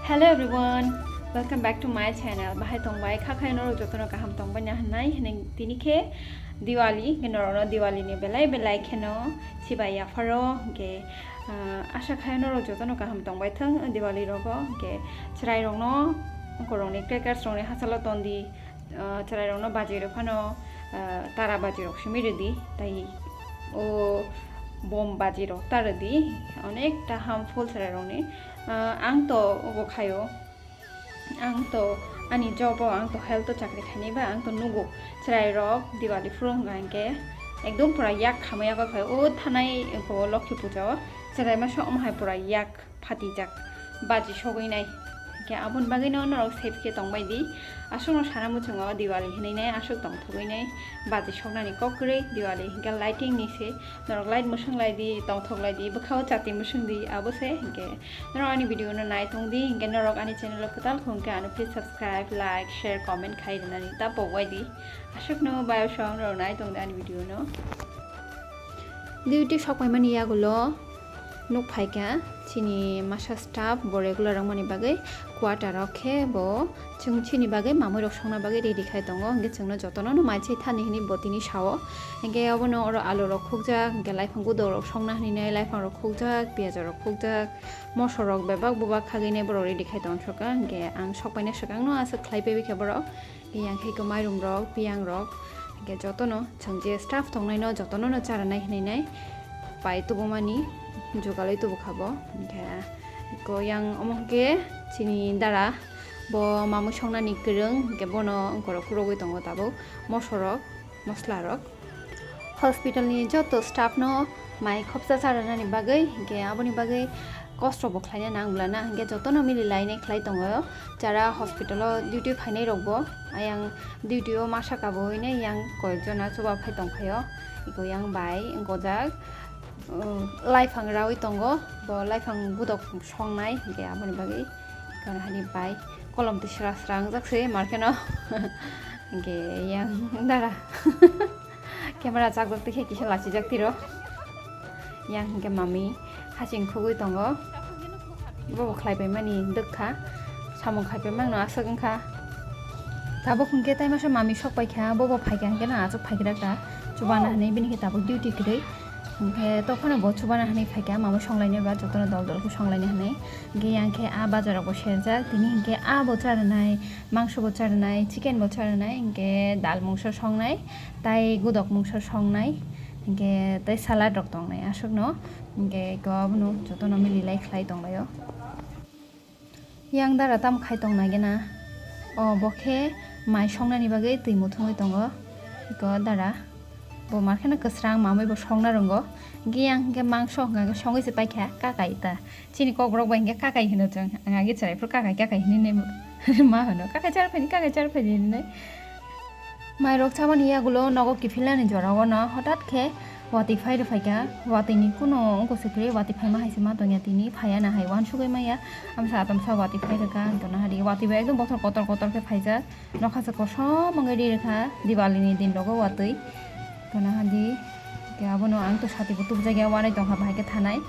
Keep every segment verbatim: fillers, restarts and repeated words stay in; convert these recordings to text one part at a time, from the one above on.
Hello everyone, welcome back to my channel. Bahai tongbai kha khai norok jotono kaham tongbai na hwnwi hwnwi tini khe Diwali, hwnkhe norokno Diwali ni belai belai kheno chibai yapharo, hwnkhe, ah, asha khai norok jotono kaham tongbai thwng Diwali rogo, hwnkhe chwrai rokno, borokni crackers rokni hachalo tondi, ah, chwrai rokno baji rok phano, ah, tara baji rok simi rwdi, tai o bom baji rok ta rwdi, onek ta harmful chwrai rokni. Ah, ang to obo khaio, ang to ani job o, ang to health o chakri khainai ba, ang to nugo chwrai rok Diwali phuru hwnka hinkhe ekdom pura yak khamwi yak khaio. O thanai bo Lokhi puja o chwrai masa omo hai pura yak phatijak, baji sogwi nai. Hinkhe aboni bagwino norok safe khe tongbai di. Aswkno sana muchungo Diwali hinwi nai, aswk tongthogwi nai, baji soknani kok kwrwi. Diwali hinkhe lighting ni se, norok light mwswng lai di, tongthok lai di, bwkhao chati mwswng di, abo se. Hinkhe norok ani video no nai tong di, hinkhe norok ani channel o kwtal khung khe ano please subscribe, like, share, comment khai rwnani ta pogwai di. Aswkno bayosong norok nai tong di ani video no. Duty sokpaimani yagulo nuk phaikha chini masa staff, bo regular wngmani bagwi quarter o khe bo chwng chini bagwi mamwi rok songna bagwi ready khai tongo, hwnkhe chwngno jotono no mai chai thani hwnwi bo tini sao. Hwnkhe obono oro alu rok khukjak, hwnkhe laiphang gudok rok songna hwnwi nai laiphang rok khukjak, piyaj rok khukjak, moso rok bebak bubak khagwi nai borok ready khai tong sokha, hwnkhe ang sokpaina swkang no aswk khlai paiwi khe borok. Yang khe ko mairum rok, piyang rok, hingke jotono chwng je staff tongnai no jotono no chara nai hinui nai pai tubumani jugalwi tubu kha bo. Hingke ko yang omo hingke chini dara bo mamui songnani kwrwng, hingke bono wngkorok khurogwi tongo tabuk moso rok, mosla rok. Hospital ni joto staff no mai khopsa charwnani bagwi, hingke aboni bagwi kosto bo khlaina nang bwlana, hingke jotono mili lainai khlai tongo. Jara hospital o duty phainai rok bo, ayang duty o masa kabo hwnwi yang koyek jona chuba phai tong phaio. Eko yang bai gojak, um, laiphang rawi tongo, bo laiphang budok songnai, hingke aboni bagwi kono hani bai kolom twi sra sra wngjak se market o. Hingke yang dara. Camera chakjak tikhe kisa lachijak tiro. Yang hingke mami haching khugui tongo. Bobo khlai paimani dwkha. Samung khai paimano aswk wngkha. Tabuk hingke taimasa mami sok paikha, bobo phaikha hingke na achuk phaigra ka. Chubana hinui bini khe tabuk duty kwrwi. Hingke tophano bo chubana hinui phaikha, mami songlainai ba jotono dol dol khe songlaina hinui. Hingke yang khe a bazar rok bo serjak, tini hingke a bo charwnai, mangso bo charwnai, chicken bo charwnai, hingke dal mungso songnai. Tai gudok mungsa songnai, hingke tai salad rok tongnai aswkno, hingke eko abono jotono mililai khlai tonglaio. Yang dara tamo khai tongnai gena? O bo khe mai songnani bagwi twi muthungwi tongo. Eko dara bo mar kheno kwsrang mamwi bo songna rwngo. Hingke yang hingke mangso hwnka hwnkhe songwi se paikha kakai ta. Chini kokrok bai hingke kakai hino chwng. Ang age chwrai phuru kakai kakai hinui ma hino. Kakai char phaidi, kakai char phaidi hinui. Mairok chamani yagulo nogo kiphilnani jorao no hothat khe watwi phai rwphaikha. Watwini kuno wngkha se kwrwi, watwi phaima hai se ma tongya tini, phaiya na hai uansugwi manya. Amsa atamsa watwi phai rwkha, hwnkhe nahadi watwi bai ekdom bothor kotor kotor khe phaijak. Nokha se kosom wngwi ri rwkha Diwali ni din rogo watwi. Hwnkhe nahadi, hwnkhe abono ang to sati bo tubjakya, uanai tongkha bahai khe thanai.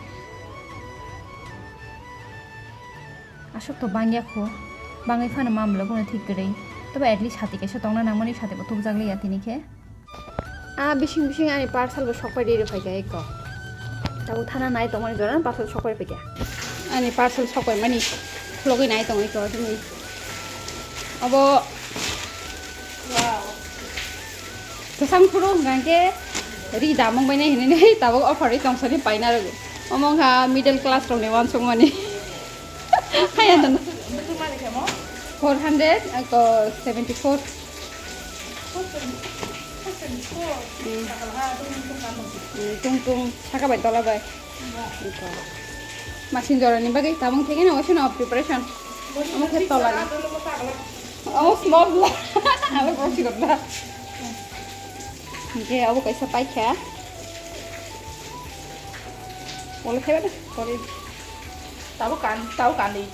Aswk to bangya kho, bangwi phano mamlo bono thik kwrwi. Tobo at least sati kaisa tongna nangmani, sati bo tubjak liya tini khe. Ah, bising bising ani parcel bo sokpai rwi rwphaikha eko. Tabuk thana nai tongmani jora parcel sokpai phaikha. Ani parcel sokpai mani khulogwi nai tongo eko tini. Obo, wow. Kwchang phuru hwnkha khe ri damung bai nai hinui nai tabuk offer ri tong sani paina rwgo. Omo wngkha middle class rokni uansukmani. Haya dono. Four hundred, ako seventy four. Hmm. Hmm, tung tung, saka bai, tola bai. Ito. Masing jorani bagwi tabung theke na, oisino preparation. Omo khe tola ni. Omo small bla. Alo bosi gotla. Hingke abo kaisa paikha. Wala khaiba da, kori. Tabo kan, tabo kan di.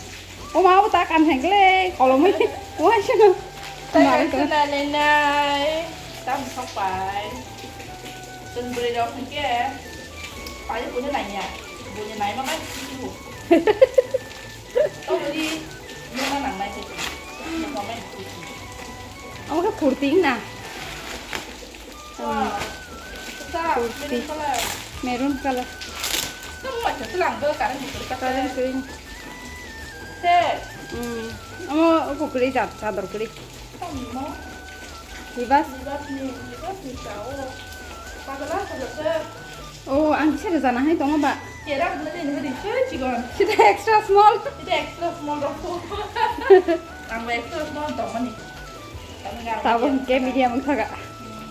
O ma, abo ta kan hengkle, kolomoi. Wah, sino. Tabo kan khna lenai. Tam sopai. Tun beri rok hingke. Pai punya nanya. Punya nai ma bai. Tabo di. Kurti na? Hmm. Kurti. Maroon color. Maroon color. Current green. Hmm. Omo, omo kwrwi jat, chador kwrwi. Ribas? Ribas ni, Ribas ni chao. Pagala, pagala. Oh, ang kisa rwjana hai tongo ba? Kera rwjana hai tongo, chikon. Sida extra small. Sida extra small rok. Ang ba extra small tongmani. Tabuk hwnkhe medium wngkha ga.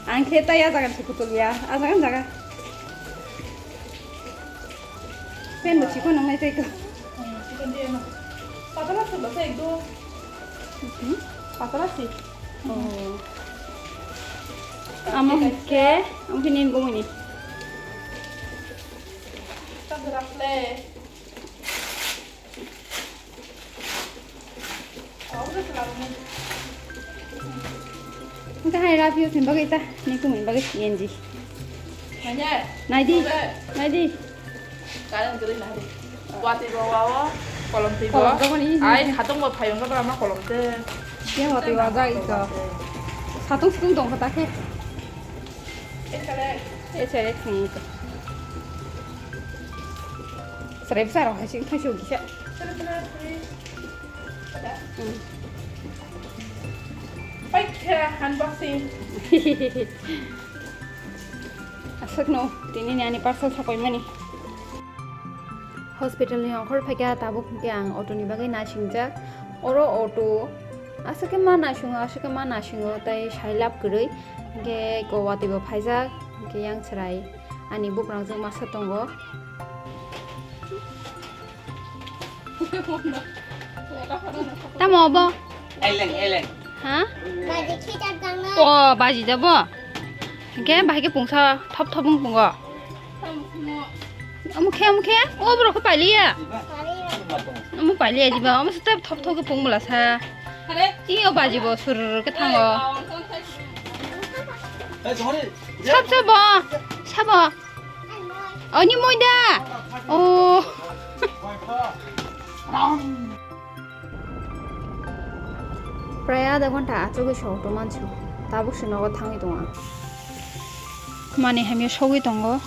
Ang khe tai a jaga ni se kutulya. A jaga ni jaga. Pen bo chikon nangnai tei ko. Hmm, chikon de no. Patala se lo se ekdom. Hmm? Patala se. Oh. Amo hwnkhe, amo hwnkhe nini bumuni. Tabuk rakle. Hwnkhe hai love you sin bagwi ta, ni kumui bagwi N G. Nanya. Naidi. Oke. Naidi. Kalian kiri nadi. Wati bawa kolom tiba. Kolom tiba ni. Ai khatong ba phayong ba ma kolom te. Dia wati wajak ito. Khatong sukung dong kata khe. Echarek. Echarek sing ito. Serai besar hai sing thai sing kisa. Serai besar. Hmm. Paikha unboxing. Aswkno tini ni ani parcel sokoimani. Hospital ni ongkhor phaikha tabuk hwnkhe ang auto ni bagwi naisingjak. Oro auto aswk khe ma naisingo, aswk khe ma naisingo tei sai lab kwrwi. Hwnkhe eko watwi bo phaijak, hwnkhe yang chwrai ani buprang jwk masa tongo. Tamo obo? Eleng, eleng. Ha? Baji khitar tangna. O, baji da bo. Hwnkhe bahai khe pungsa thop thop wng pungo. Omo khe, omo khe? O borok khe pailiya. Omo pailiya jiba. Omo se thop thop khe pung bwla sa. Iyo baji bo sur khe thango. Sab sabo. Sabo. Oni moi da. Oh. Prai adha ghonta achugwi sohor tongmani se. Tabuk se nogo thangwi tongo ang. Mani hamya sogwi tongo.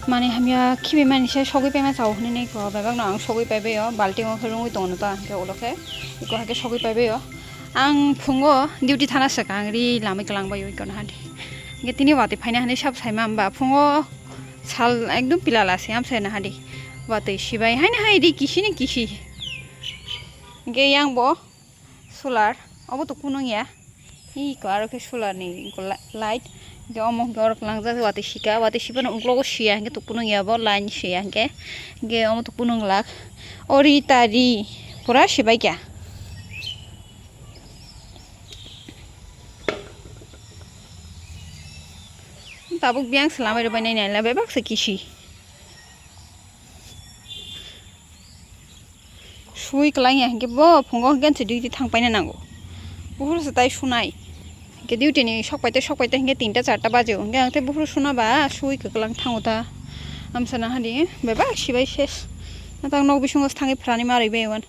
Mani hamya khibi mani se sogwi paima chao hinwi nai kho. Bebak no ang sogwi paibai o. Balting o khe rungwi tongo ta. Hwnkhe ulo khe. Iko hai khe sogwi paibai o. Ang phungo duty thana swkang ri lamwi kwlangbai o iko no hadi. Hwnkhe tini watwi phaina hinwi sab saima hwnba phungo. Sal ekdom pilala se amsai nahadi. Watwi sibai haino hai ri kisi ni kisi. Hwnkhe yang bo solar obo to kunung ya. Iko aro khe solar ni iko la-, light. Hwnkhe omo hwnkhe oro kwlangjak watwi sika, watwi sibano uklogo siya hwnkhe to kunung ya bo line siya hwnkhe. Hwnkhe omo to kunung glak. O ri ta ri pura sibai kya. Tabuk biyang se lamai rwbai nai naila bebak se kisi. Sui kwlangya hwnkhe bo phungo hwnkhe se duty thang paina nango. Buphuru se tai sunai. Hwnkhe duty ni sok paite sok paite hwnkhe tinta charta baji o. Hwnkhe ang tei buphuru suna ba sui kwklang thango ta. Amsa nahadi bebak sibai ses. Natang nok bisingo se thangwi phrani ma rwbai wan.